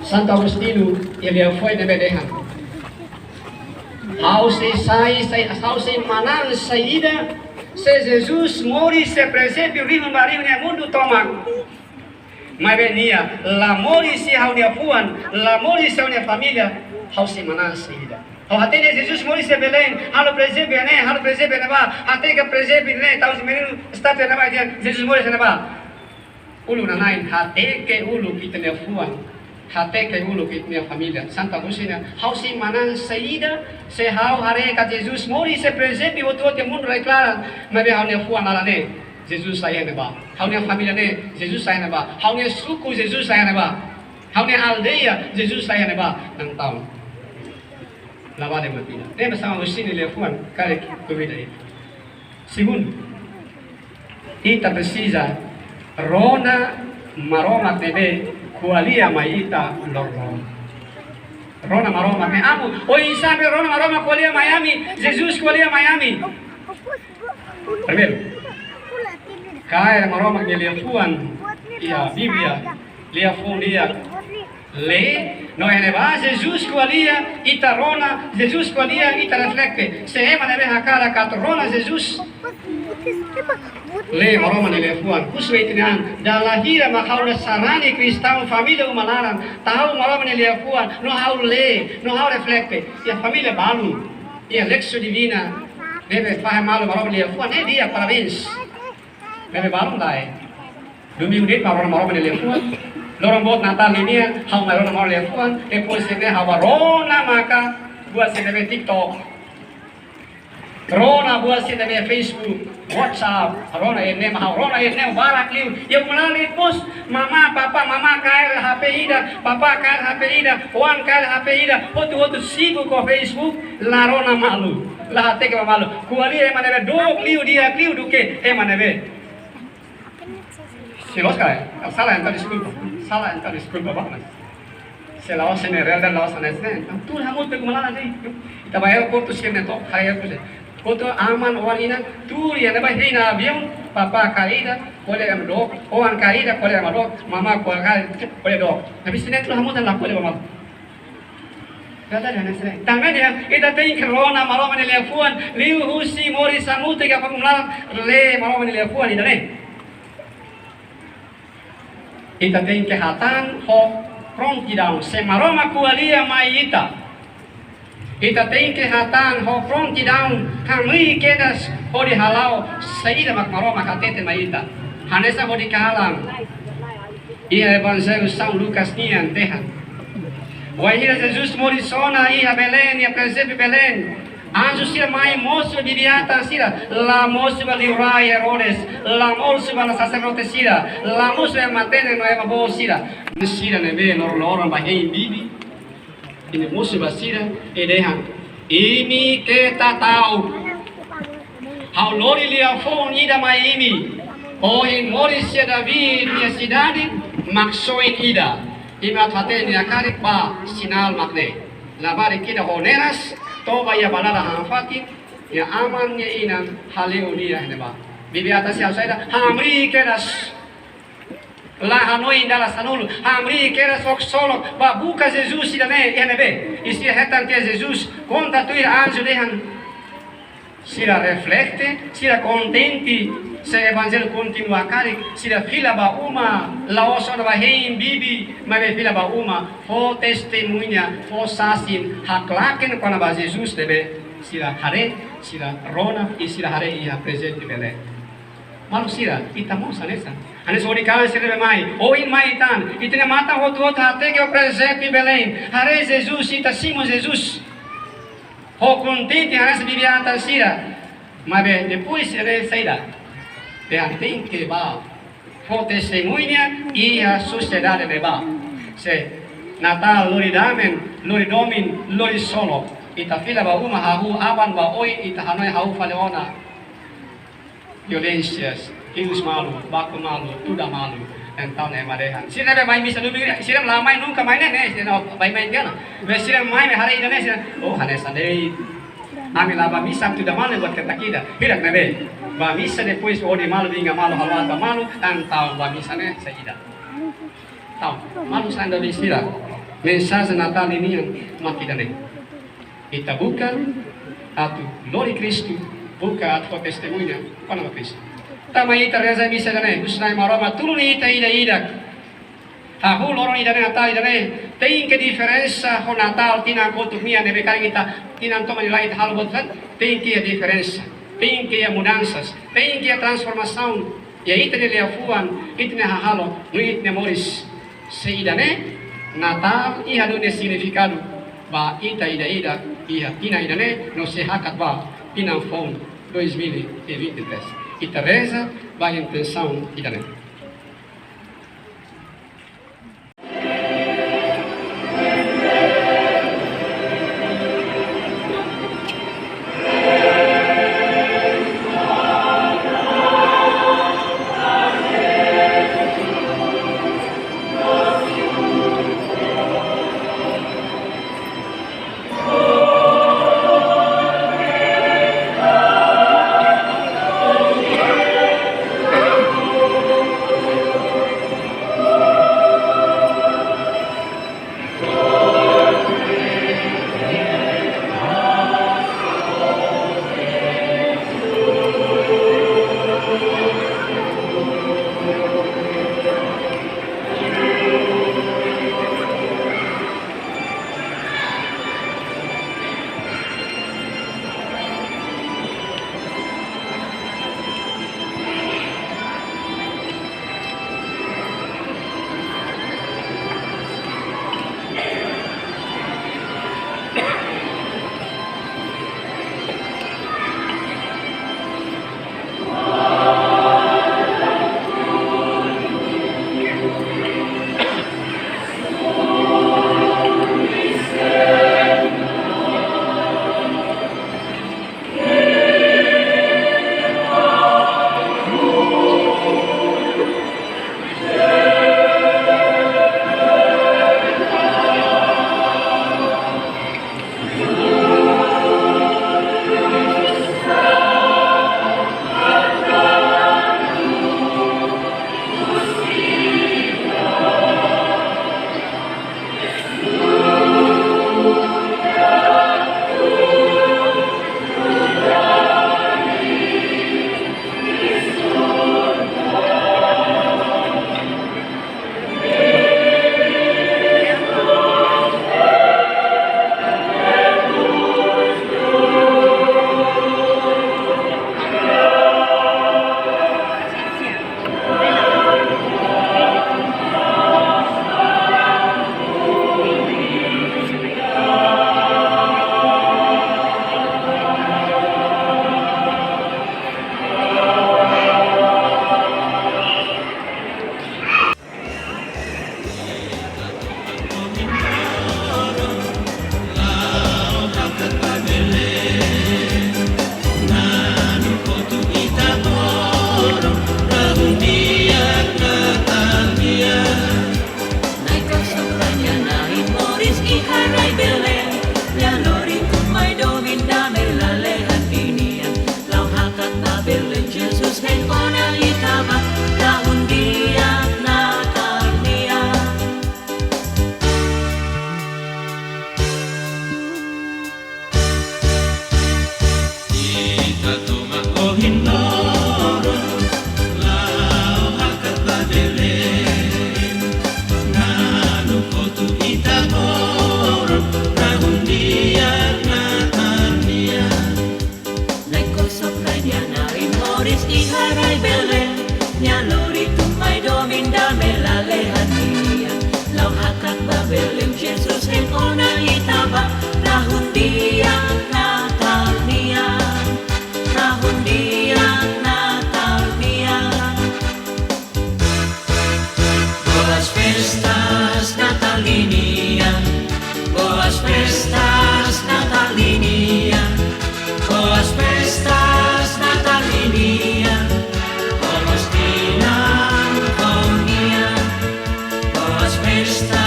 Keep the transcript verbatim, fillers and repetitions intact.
Santu Agostinho, iha liafuan ne'ebé dehan: Ha'u sei sai, sai, ha'u sei manán saida, se Jesus moris, se prezepsiu rihun ba rihun iha mundu tomak. Maibé nia la moris iha ha'u-nia fuan, la moris iha ha'u-nia família, ha'u sei manán saida? Ha'u hatene Jesus moris iha Belém, halo prezepsiu ne'e, halo prezepsiu ne'ebá, hateke prezepsiu ne'e, tau si menino estátua ne'ebá, dehan Jesus moris ne'ebá. Uluk nanain, hateke uluk ita-nia fuan, hateke uluk ita-nia família. Santu Agostinho, ha'u sei manán saida, se ha'u haree katak Jesus moris, se prezepsiu hotu-hotu iha mundu la iha klaran, maibé ha'u-nia fuan laran ne'e, Jesus la iha ne'ebá. Ha'u-nia família ne'e, Jesus la iha ne'ebá. Ha'u-nia suku, Jesus la iha ne'ebá. Ha'u-nia aldeia, Jesus la iha ne'ebá. Entaun, la vale a pena. Ne'e mak Santu Agostinho nia liafuan karik dúvida ida. Segundu, ita presiza rona Maromak ne'ebé ko'alia mai ita loroloron. Rona Maromak ne'e amu, oinsá mak rona Maromak ko'alia mai ami, Jesus ko'alia mai ami. Primeiru, kaer Maromak nia liafuan iha Bíblia, liafuan di'ak, lee, no iha ne'ebá Jesus ko'alia, ita rona, Jesus ko'alia, ita reflete. Se ema ne'ebé hakarak atu rona Jesus, lee Maromak nia liafuan, husu ita-nia an, dala hira mak ha'u la sarani kristaun família uma laran, tau Maromak nia liafuan, no ha'u lee, no ha'u reflete. Iha família balun, iha Lexio Divina, ne'ebé fahe malu Maromak nia liafuan, ne'e di'ak, parabéns. Ne'ebé balun lae. Domingu de'it mak rona Maromak nia liafuan. Loron boot Natál ninian, ha'u mai rona Maromak nia liafuan. Depois ne'e ha'u bá rona maka buat sira ne'ebé TikTok. Rona buat sira ne'ebé Facebook, WhatsApp. Rona iha ne'e mak ha'u rona iha ne'e barak liu. Iha uma laran depois, mamá, papá, mamá kaer H P ida, papá kaer H P ida, oan kaer H P ida, hotu-hotu sibuk ho Facebook, la rona malu, la hateke ba malu. Ko'alia ema ne'ebé dook liu, di'ak liu duké ema ne'ebé sei loos ka lae? Sala entaun deskulpa. Sala entaun deskulpa ba, mas se la'ós ne'e, realidade la'ós ne'e, entaun tuur hamutuk uma laran de'it. Ita bá aeroportu sira-ne'e to'o, haree aeroportu sira. Kotu aman, oan, inan, tuur iha ne'ebá, hein aviaun, papá kaer ida, ko'alia ema dook, oan kaer ida, ko'alia ema dook, mamá ko'alia, ko'alia dook. Tapi sira-ne'e tuur hamutuk la ko'alia ba malu. Kata dia, ne'e sira. Tanba ne'e, ita tenke rona Maromak nia liafuan, liuhusi moris hamutuk iha uma laran, lee Maromak nia liafuan, ida-ne'e. Ita tenke hatán ho prontidaun, se Maromak ko'alia mai ita. Ita tenke hatán ho prontidaun, hamriik kedas hodi hala'o saida mak Maromak hatete mai ita. Hanesan hodi kalan iha Evanjellu São Lucas nian dehan: Wainhira Jesus moris ona iha Belém, iha prezepsiu Belém, anju sira mai mosu ba bibi-atan sira, la mosu ba liurai Herodes, la mosu ba saserdote sira, la mosu ba ema matenek no ema boot sira. Sira ne'ebé loroloron bá hein bibi, nia mosu ba sira, i dehan: Imi keta ta'uk. Ha'u lori liafuan ida mai imi. Ohin moris iha David nia sidade Maksoin ida. Imi atu hatene nia karik ba sinál mak ne'e. Labarik ida ho neras, toba iha balada han-fatin, nia aman nia inan hale'u nia iha ne'ebá. Bibi-atan sira halo saida? Hamriik kedas. La hanoin dala sanulu, hamriik kedas, ksolok, bá buka Jesus ida-ne'e iha ne'ebé? I sira hetan tiha Jesus, konta tuir anju dehan. Sira reflete, sira kontente, se Evanjellu kontinua karik, sira fila ba uma, la'ós ona bá hein bibi, maibé fila ba uma, fó testemuña, fó sasin, haklaken kona-ba Jesus ne'ebé sira haree, sira rona, i sira haree iha prezepsiu Belém. Maluk sira, ita mós hanesan. Hanesan hodi kalan sira ne'ebé mai, ohin mai tan, ita-nia matan hotu-hotu hateke ho prezepsiu Belém. Haree Jesus, ita simu Jesus. Ho kontente hanesan bibi-atan sira. Maibé depois sira saida? Dehan tenke bá fó testemuña iha sosiedade ne'ebá. Se Natál lori damen, lori domin, lori ksolok, ita fila ba uma, hahú aban ba oin, ita hanoin hahú fali ona. Violénsia, hirus malu, baku malu, tuda malu. Entaun ne'e mak dehan. Sira ne'ebé mai misa domingu, sira la mai nunka mai ne'e, ne'e, sira baibain tiha ona. Maibé sira mai, mai haree ida-ne'e, sira, oh, hanesan de'it. Ami la bá misa tuda malu buat ketak ida. Hirak ne'ebé bá misa depois odi malu, vinga malu, haluha ba malu, entaun bá misa ne'e saida? Entaun, malu sanda be sira. Mensajen Natál ninian mak ida-ne'e. Ita buka atu lori Kristu, buka atu fó testemuña kona-ba Kristu. Tanba ita reza misa ida-ne'e, husu Na'i Maromak tulun ita ida-idak. Hahú loron ida-ne'e, Natál ida-ne'e, tenke diferensa ho Natál tinan kotuk nian ne'ebé karik ita tinan tomak nia laran ita halo buat tan, tenke iha diferensa, tenke iha mudansas, tenke iha transformasaun iha ita-nia liafuan, ita-nia hahalok, no ita-nia moris. Se ida-ne'e, Natál iha duni nia signifikadu ba ita ida-idak iha tinan ida-ne'e, no sei hakat ba tinan foun dois mil e vinte e três. Ita reza ba intensaun ida-ne'e. Na'i kosok ranya, Na'i moris iha rai Belén. Nia lori tun mai domin dame lalehan ninian. La'o hakat ba Belén, Jesus hein ona ita-boot, dahun di'ak Natál nian. Ita tomak ohin loron, la'o hakat ba Belén. Na'i kotu ita-boot, dahun di'ak Natál nian. Na'i kosok ranya, Na'i moris iha rai Belén. Nia lori tun mai domin dame lalehan ninian. La'o hakat ba Belén, Jesus hein ona ita-boot, dahun di'ak Natál nian. Dahun di'ak Natál nian. Boas festas Natál ninian. Boas festas Natál ninian. Boas festas Natál ninian. Ho loos tinan foun nian. Boas festas